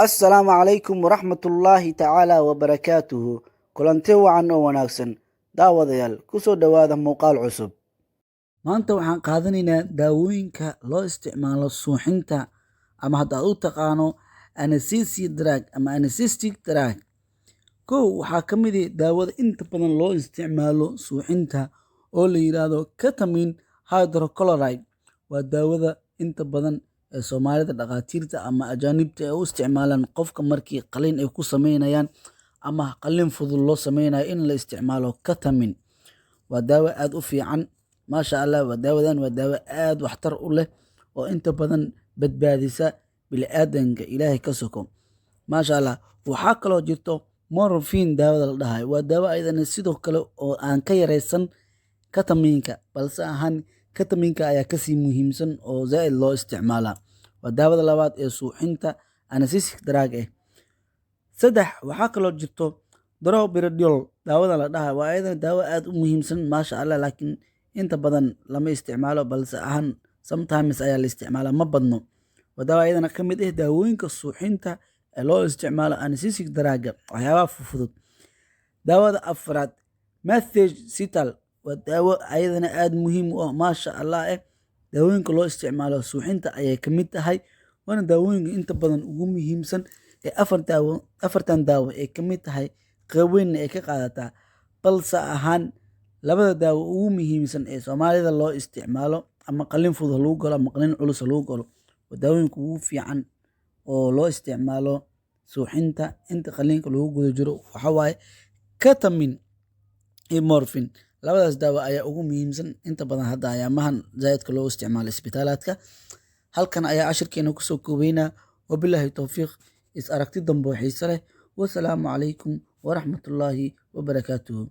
Assalaamu calaykum waraxmatullaahi tacaala wabarakaatuhu. Kulanti wacan oo wanaagsan, daawadayaal, kusoo dhowaada muuqaal cusub. Maanta waxaan qaadanaynaa daawooyinka loo isticmaalo suuxinta, ama haddaad u taqaano anesthesia drug ama anesthetic drug. Kow, waxaa ka mid ah daawada inta badan loo isticmaalo suuxinta oo la yiraahdo ketamine hydrochloride. Waa daawada inta badan ee Soomaalida, dhakhaatiirta ama ajaanibta ay u isticmaalaan qofka markii qalliin ay ku sameynayaan ama qalliin fudud loo sameynayo in la isticmaalo ketamine. Waa daawo aad u fiican, maasha Allah. Waa daawadan, waa daawo aad waxtar u leh oo inta badan badbaadisa bini'aadanka, Ilaahay ka soko, maasha Allah. Waxaa kaloo jirto morphine daawada la dhahayo. Waa daawo ayadana sidoo kale oo aan ka yareysan ketamine-ka, balse ahaan ketamine-ka ayaa kasii muhiimsan oo zaaid loo isticmaalaa. Waa daawada labaad ee suuxinta anesthetic drug ah. Saddex, waxaa kaloo jirto droperidol daawada la dhahayo. Waa ayadana daawo aad u muhiimsan, maasha Allah, laakiin inta badan lama isticmaalo, balse ahaan sometimes ayaa la isticmaalaa, ma badno. Waa daawo ayadana ka mid ah daawooyinka suuxinta ee loo isticmaalo anesthetic drug, waxyaabaha fudud. Daawada afraad, methacetal, waa daawo ayadana aad muhiim u ah, maasha Allah. Daawooyinka loo isticmaalo suuxinta ayay ka mid tahay, waana daawooyinka inta badan ugu muhiimsan ee afar daawo. Afartan daawo ay ka mid tahay, qeyb weynna ay ka qaadataa, balse ahaan labada daawo ugu muhiimsan ee Soomaalida loo isticmaalo, ama qalliin fudud ha lagu galo ama qalliin culus ha lagu galo, waa daawooyinka ugu fiican oo loo isticmaalo suuxinta inta qalliinka lagu guda jiro. Waxaa waaye ketamine iyo morphine. Labadaas daawo ayaa ugu muhiimsan inta badan hadda ayaamahan zaaidka loo isticmaalo isbitaalaadka. Halkan ayaa cashirkeena kusoo koobeynaa. Wabilaahi towfiiq, is aragti dambe oo xiise leh. Wasalaamu calaykum waraxmatullaahi wabarakaatuhu.